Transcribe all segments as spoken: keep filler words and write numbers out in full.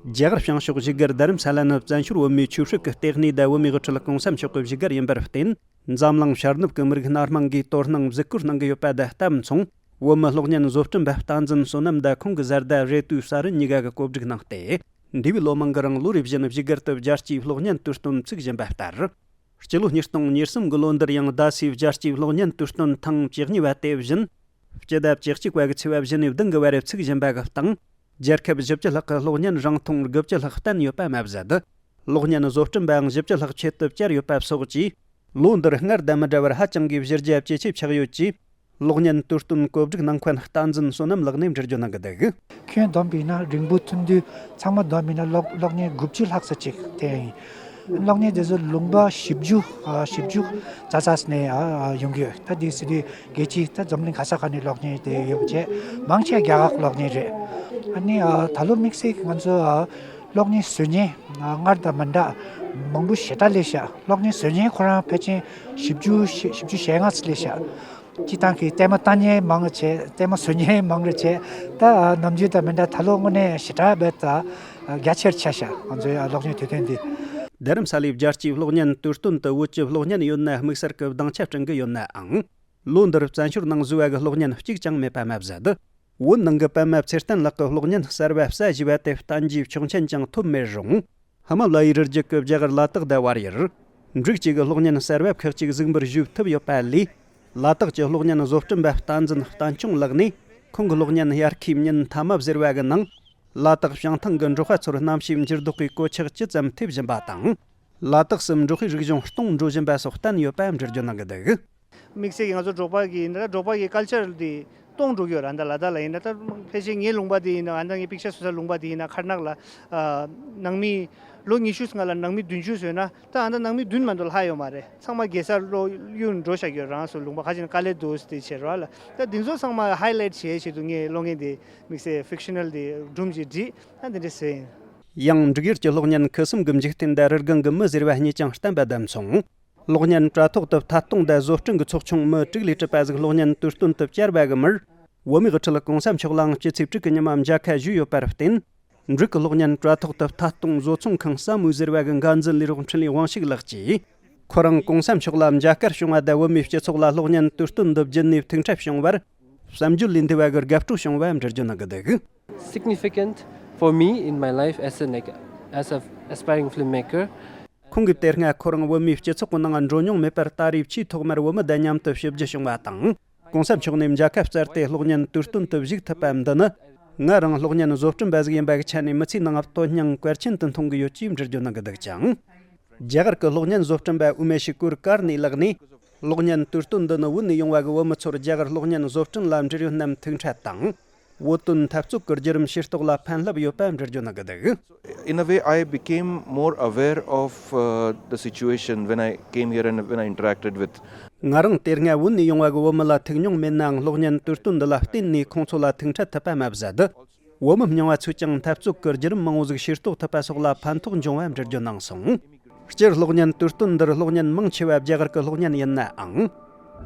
རྒྱ་གར་བྱང་ཕྱོགས་བཞུགས་སྒར་རྡ་རམ་ས་ལ་ནི་བཙན་བྱོལ་བོད་མིའི་ཆོས་སྲིད་ཀྱི་ལྟེ་གནས་དང་བོད་མིའི་དབུ་ཁྲིད་གོང་ས་མཆོག་གི་བཞུགས་སྒར་ཡིན་པར་བརྟེན། འཛམ་གླིང་ཤར་ནུབ་ཀྱི་མི་རིགས་སྣ་མང་གིས་དོ་སྣང་གཟིགས་སྐོར་གནང་གི་ཡོད་པ་དང་། ལྟ་མཚུངས་བོད་མི་གློག་བརྙན་བཟོ་སྐྲུན་པ་བསྟན་འཛིན་བསོད་ནམས་དང་ཁོང་གི་བཟའ་ཟླ་རེ་ཏུའུ་ས་རུན་གཉིས་ཀ་གིས་གོ་སྒྲིག་གནང་སྟེ། འདས་པའི་ལོ་མང་གི་རིང་ལོ་རེ་བཞིན་བཞུགས་སྒར་དུ་རྒྱལ་སྤྱིའི་གློག་བརྙན་དུས་སྟོན་ཚུགས་བཞིན་པ་ལྟར། སྤྱི་ལོ་ཉིས་སྟོང་ཉེར་གསུམ་གྱི་ལོ་འདིར་ཡང་རྡ་སའི་རྒྱལ་སྤྱིའི་གློག་བརྙན་དུས་སྟོན་ཐེངས་བཅུ་གཉིས་པ་དེ་བཞིན། སྤྱི་ཟླ་བཅུ་གཅིག་པ་གི་ཚེས་པ་བཞི་ནས་བདུན་གྱི་བར་ཚུགས་བཞིན་པ་གི་སྟེང་། རྒྱལ་ཁབ་བཞི་བཅུ་ལྷག་གི་གློག་བརྙན་རིང་ཐུང་དགུ་བཅུ་ལྷག་བསྟན་ཡོད་པ་མ་ཟད། གློག་བརྙན་བཟོ་སྐྲུན་པའང་བཞི་བཅུ་ལྷག་ཆེད་དུ་བཅར་ཡོད་པ་སོགས་ཀྱིས། ལོ་འདིར་སྔར་དང་མི་འདྲ་བར་ཧ་ཅང་གི་གཞི་རྒྱ་ཇེ་ཆེ་ཆགས་ཡོད་ཅེས། གློག་བརྙན་དུས་སྟོན་གོ་སྒྲིག་གནང་མཁན་བསྟན་འཛིན་བསོད་ནམས་ལགས་ནས་འགྲེལ་བརྗོད་གནང་གི་འདུག། ཁྱོན་བསྡོམས་པས་ན་རིང་པོ་ཐུང་དུས་ཚང་མ་བསྡོམས་པས་ན་གློག་གློག་བརྙན་དགུ་བཅུ་ལྷག་ཙམ་ཅིག་དེ་ཡིན། གློག་བརྙན་དེ་ཚོ་ལུང་པ་བཞི་བཅུ་ཨ་བཞི་བཅུ་རྩ་རྩ་ནས་ཨ་ཨ་ཡོང་གི་ཡོད། ད་དེ་སྲིད་དུས་རྒྱལ་སྤྱིའི་ད་འཛམ་གླིང་ག་ས་ག་ནས་གློག་བརྙན་དེ་ཡོད་པ་བྱས། མང་ཆེ་རྒྱ་གར་གློག་བརྙན་རེད། ཨ་ནི་ཨ་ད་ལོ་དམིགས་བསལ་ང་ཚོ་ཨ་གློག་བརྙན་བཟོ་མཁན་ཨ་སྔར་དང་མི་འདྲ་མང་པོ་ཞེ་དྲག་སླེབས་ཤག། གློག་བརྙན་བཟོ་མཁན་ཁོ་རང་ཕལ་ཆེར་བཞི་བཅུ་ཞེ་བཞི་བཅུ་ཞེ་ལྔ་ཙམ་སླེབས་ཤག། སྤྱིར་བཏང་གི་ལྟད་མོ་ལྟ་མཁན་མང་རུ་བྱས། ལྟད་མོ་བཟོ་མཁན་མང་རུ་བྱས། ད་ནམ་རྒྱུན་དང་མི་འདྲ། ད་ལོ་དངོས་གནས་ཞེ་དྲག་རྦད་དེ་རྒྱ་ཆེར་ཆགས་ཤག། ང་ཚོའི་གློག་བརྙན་དུས་སྟོན་འདི། རྡ་རམ་ས་ལའི་རྒྱལ་སྤྱིའི་གློག་བརྙན་དུས་སྟོན་དུ་བོད་ཀྱི་གློག་བརྙན་ཡོད་ན་དམིགས་བསལ་གྱི་སྡིངས་ཆ་བསྐྲུན་གྱི་ཡོད་ནའང་། ལོ་འདིར་བཙན་བྱོལ་ནང་བཟོས་པ་གི་གློག་བརྙན་གཅིག་ཀྱང་མེད་པ་མ་ཟད། བོད་ནང་གི་པད་མ་ཚེ་བརྟན་ལགས་ཀྱི་གློག་བརྙན་གསར་བ་གསལ་བཞེས་པ་དེ་བསྟན་རྒྱུའི་ཆོག་མཆན་ཀྱང་ཐོབ་མེད་རུང་། ཧི་མ་ལ་ཡའི་རི་རྒྱུད་ཀྱི་རྒྱ་གར་ལ་དྭགས་དང་བལ་ཡུལ། འབྲུག་བཅས་ཀྱི་གློག་བརྙན་གསར་བ་ཁག་ཅིག་གཟིགས་འབུལ་ཞུས་ཐུབ་ཡོད་པ་ལས། ལ་དྭགས་ཀྱི་གློག་བརྙན་བཟོ་སྐྲུན་པ་བསྟན་འཛིན་བསྟན་སྐྱོང་ལགས་ནས། ཁོང་གི་གློག་བརྙན་དབྱར་ཁའི་ཉིན་མཐའ་མ་ཟེར་བ་གི་ནང་། ལ་དྭགས་བྱང་ཐང་གི་འབྲོག་པ་ཚོར་གནམ་གཤིས་འགྱུར་ལྡོག་གི་གོད་ཆག་ཇི་ཙམ་ཐེབས་བཞིན་པ་དང་། ལ་དྭགས་སུ་འབྲོག་པའི་རིག་གཞུང་སྟོངས་འགྲོ་བཞིན་པ་སོགས་བསྟན་ཡོད་པ་འགྲེལ་བརྗོད་གནང་གི་འདུག། དམིགས་བསལ་གྱི་ང་ཚོ་འབྲོག་པ་གི་ཡིན་ན། འབྲོག་པ་གི་ཀལ་ཅར་འདི་སྟོངས་འགྲོ་གི་ཡོད་རེད། ད་ལ་དྭགས་ལ་ཡིན་ན། ད་ཕལ་ཆེར་ངའི་ལུང་པ་འདི་ཡིན་ན། ཨ་ད་ངའི་པིག་ཅར་བཟོ་ས་ལུང་པ་འདི་ཡིན་ན། མཁར་ནག་ལ་ཨ་ནང་མི་ལོ་ཉི་ཤུ་སྔ་ལ་ནང་མི་བདུན་ཅུ་བཟོས་ན། ད་ཨ་ད་ནང་མི་བདུན་མ་གཏོགས་ལྷག་ཡོད་མ་རེད། ཚང་མ་རྒྱལ་སར་ལོག་གཡུག་འགྲོ་བཞག་གི་ཡོད། རང་སོའི་ལུང་པ་ཁ་ཅིག་ན་ཀ་ལེ་དུས་དེ་བྱེད་རོགས་ལ། ད་འདི་ཚོ་ཚང་མ་ཧའི་ལའེ་ཊི་བྱེད་ཆེད་དུ་ངས་གློག་བརྙན་འདི་དམིགས་བསལ་ཕིག་ཤི་ནལ་འདི་སྒྲུང་ཅིག་བྲིས། ད་འདི་འདྲ་བཟོས་ཡིན། ཡང་འབྲུག་ཡུལ་གྱི་གློག་བརྙན་ཁུ་སིམ་གྱི་འཇིག་རྟེན་དང་རི་སྒང་གི་མི་ཟེར་བ་གཉིས་ཀྱང་བསྟན་པ་དང་མཚུངས། གློག་བརྙན་དྲ་ཐོག་ཏུ་ཐད་གཏོང་དང་བཟོ་སྐྲུན་གྱི་ཚོགས་ཆུང་མི་དྲུག་ལས་གྲུབ་པ་ཟིག་གློག་བརྙན་དུས་སྟོན་དུ་བཅར་བ་གི་མིར། བོད་མིའི་དབུ་ཁྲིད་གོང་ས་མཆོག་ལའང་སྤྱི་ཚེས་དྲུག་གི་ཉི་མ་མཇལ་ཁ་ཞུས་ཡོད་པར་བརྟེན། འབྲུག་གི་གློག་བརྙན་དྲ་ཐོག་ཏུ་ཐད་གཏོང་བཟོ་ཚོང་ཁང་བསམ་བློ་ཟེར་བ་གི་འགན་འཛིན་ལས་རོགས་འཕྲིན་ལས་དབང་ཕྱུག་ལགས་ཀྱིས། ཁོ་རང་གོང་ས་མཆོག་ལ་མཇལ་ཁར་བྱུང་བ་དང་། བོད་མིའི་སྤྱི་ཚོགས་ལ་གློག་བརྙན་དུས་སྟོན་འདི་བརྒྱུད་ནས་ཐུགས་འཕྲད་བྱུང་བར། བསམ་བརྗོད་ལས་འདས་པ་གི་དགའ་སྤྲོ་བྱུང་བ་འགྲེལ་བརྗོད་གནང་གི་འདུག། Significant for me in my life as an, like, as a aspiring filmmaker. ཁོང་གིས་དེ་སྔ་ཁོ་རང་བོད་མིའི་སྤྱི་ཚོགས་ཀྱི་ནང་འགྲོ་མྱོང་མེད་པར། ད་རེས་ཆེས་ཐོག་མར་བོད་མི་དང་མཉམ་དུ་ཞིབ་འཇུག་བྱུང་བ་དང་། གོང་ས་མཆོག་ནས་མཇལ་ཁ་བསྩལ་ཏེ་གློག་བརྙན་དུས་སྟོན་དུ་ཞུགས་ཐུབ་པ་འདི་ནི། ང་རང་གློག་བརྙན་བཟོ་སྐྲུན་པ་ཟིག་ཡིན་པ་གི་ཆ་ནས་མི་ཚེའི་ནང་དོན་སྙིང་གལ་ཆེན་དུ་མཐོང་གི་ཡོད་ཅེས་འགྲེལ་བརྗོད་གནང་གི་འདུག་ཅིང་། རྒྱ་གར་གྱི་གློག་བརྙན་བཟོ་སྐྲུན་པ་ཨུ་མེ་ཤི་ཀུར་ཀར་ནི་ལགས་ནས། གློག་བརྙན་དུས་སྟོན་འདི་ནི་བོད་ནས་ཡོང་བ་གི་བོད་མི་ཚོར་རྒྱ་གར་གློག་བརྙན་བཟོ་སྐྲུན་ལ་འབྲེལ་ཡོད་རྣམས་ཐུགས་འཕྲད་དང་། བོད་དོན་འཐབ་རྩོད་ཀྱི་བརྒྱུད་རིམ་ཤེས་རྟོགས་ལ་ཕན་རླབས་ཡོད་པ་འགྲེལ་བརྗོད་གནང་གི་འདུག། In a way, I became more aware of, uh, the situation when I came here and when I interacted with. ང་རང་དེ་སྔ་བོད་ནས་ཡོང་བ་གི་བོད་མི་ལ་ཐུག་མྱོང་མེད་ནའང་། གློག་བརྙན་དུས་སྟོན་འདི་ལ་བརྟེན་ནས་ཁོང་ཚོ་ལ་ཐུག་འཕྲད་ཐུབ་པ་མ་ཟད། བོད་མི་རྙིང་བ་ཚོས་ཀྱང་འཐབ་རྩོད་ཀྱི་བརྒྱུད་རིམ་མང་བོ་ཟིག་ཤེས་རྟོགས་ཐུབ་པ་སོགས་ལ་ཕན་ཐོགས་འབྱུང་བ་འགྲེལ་བརྗོད་གནང་སོང་། སྤྱིར་གློག་བརྙན་དུས་སྟོན་འདིར་གློག་བརྙན་མང་ཆེ་བ་རྒྱ་གར་གྱི་གློག་བརྙན་ཡིན་ནའང་།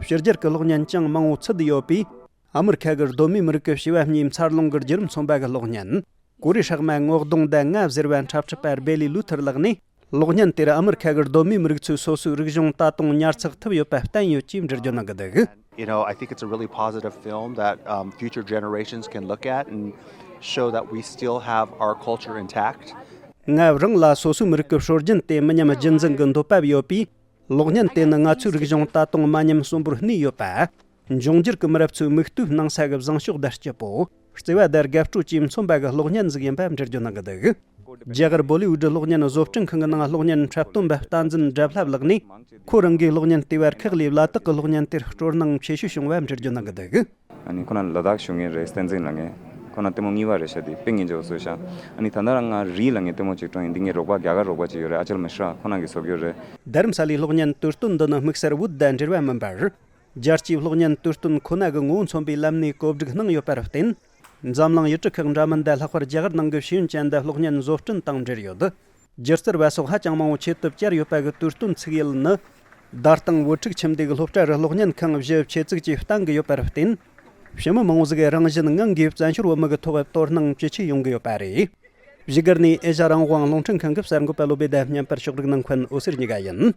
ཕྱི་རྒྱལ་གྱི་གློག་བརྙན་ཀྱང་མང་བོ་ཚུད་ཡོད་པས། ཨ་མི་རི་ཁ་གི་གདོད་མའི་མི་རིགས་ཀྱི་བྱིས་པ་གཉིས་འཚར་ལོངས་ཀྱི་བརྒྱུད་རིམ་མཚོན་པ་གི་གློག་བརྙན། གོ་རེ་ཧྲག་མ་ངོ་གདོང་ཟླ་ལྔ་ཟེར་བ་འཁྲབ་ཁྲིད་པ་སྦེ་ལི་ལུ་ཐར་ལགས་ནས། གློག་བརྙན་དེར་ཨ་མི་རི་ཁ་གི་གདོད་མའི་མི་རིགས་ཚོའི་སོ་སོའི་རིག་གཞུང་ད་དུང་ཉར་ཚགས་ཐུབ་ཡོད་པ་བསྟན་ཡོད་ཅེས་འགྲེལ་བརྗོད་གནང་གི་འདུག། You know, I think it's a really positive film that, um, future generations can look at and show that we still have our culture intact. ང་རང་ལ་སོ་སོའི་མི་རིགས་ཀྱི་སྲོལ་རྒྱུན་དེ་མི་ཉམས་རྒྱུན་འཛིན་གྱི་འདོད་པ་ཡོད་པས། གློག་བརྙན་དེ་ནི་ང་ཚོའི་རིག་གཞུང་ད་དུང་མ་ཉམས་གསོན་པོར་གནས་ཡོད་པ། འབྱུང་འགྱུར་གྱི་མི་རབས་ཚོའི་མིག་ལྟོས་སྣང་ས་གི་བཟང་ཕྱོགས་དང་སྐྱིད་པོ། བརྩེ་བ་དང་དགའ་སྤྲོ་བཅས་མཚོན་པ་གི་གློག་བརྙན་ཟིག་ཡིན་པ་འགྲེལ་བརྗོད་གནང་གི་འདུག། རྒྱ་གར་བོ་ལི་ཝུ་ཌི་གློག་བརྙན་བཟོ་སྐྲུན་ཁང་གི་ནང་གློག་བརྙན་འཁྲབ་སྟོན་པ་བསྟན་འཛིན་བཀྲ་བྷ་ལབ་ལགས་ནས། ཁོ་རང་གིས་གློག་བརྙན་ལྟེ་བར་ཁག་ལས་ལ་དྭགས་ཀྱི་གློག་བརྙན་དེར་སྤྲོ་སྣང་ཆེ་ཤོས་བྱུང་བ་འགྲེལ་བརྗོད་གནང་གི་འདུག། ཨ་ནི་ཁོ་ན་ལ་དྭགས་བཞུགས་མཁན་རེད། བསྟན་འཛིན་ལབ་མཁན། ཁོ་ན་ལྟད་མོ་གཉིས་པ་རེད་ཤག། དེ་དཔེ་ངེས་འཇོག་བཟོས་ཤག། ཨ་ནི་ད་ལྟ་རང་ང་རི་ལབ་མཁན་ལྟད་མོ་ཅིག་སྤྲོ་ཡིན། འདི་ངའི་རོགས་པ་རྒྱ་གར་རོགས་པ་ཅིག་ཡོད་རེད། ཨ་ཅལ་མི་ཤྲ། ཁོ་ན་གིས་བཟོ་གི་ཡོད་རེད། རྡ་རམ་ས་ལའི་གློག་བརྙན་དུས་སྟོན་འདི་ནི་དམིགས་བསལ་བོད་དང་འབྲེལ་བ་མིན་པར། རྒྱལ་སྤྱིའི་གློག་བརྙན་དུས་སྟོན་ཁོ་ན་གི་ངོ་བོ་མཚོན་པའི་ལམ་ནས་གོ་སྒྲིག་གནང་ཡོད་པར་བརྟེན། འཛམ་གླིང་ཡུལ་གྲུ་ཁག་འདྲ་མིན་དང་ལྷག་པར་རྒྱ་གར་ནང་གི་ཤེས་ཡོན་ཅན་དང་གློག་བརྙན་བཟོ་སྐྲུན་དང་འབྲེལ་ཡོད། སྒྱུ་རྩལ་བ་སོགས་ཧ་ཅང་མང་བོ་ཆེད་དུ་བཅར་ཡོད་པ་གི་དུས་སྟོན་ཚུགས་ཡུལ་ནི། དར་སྟེང་བོད་ཕྲུག་ཁྱིམ་སྡེ་གི་སློབ་གྲྭ་རུ་གློག་བརྙན་ཁང་བཞི་ཆེད་བཙུགས་ཀྱིས་བསྟན་གྱི་ཡོད་པར་བརྟེན། ཕྱི་མི་མང་བོ་ཟིག་གིས་རང་བཞིན་ངང་གིས་བཙན་བྱོལ་བོད་མི་གི་ཐོག་དོ་སྣང་ཇེ་ཆེ་ཡོང་གི་ཡོད་པ་རེད། བཞུགས་སྒར་ནས་ཨེ་ཤ་རང་དབང་རླུང་འཕྲིན་ཁང་གི་གསར་འགོད་པ་བློ་བྷེ་དང་བརྙན་པར་ཕྱོགས་སྒྲིག་གནང་མཁན་འོད་ཟེར་གཉིས་ཀ་ཡིན།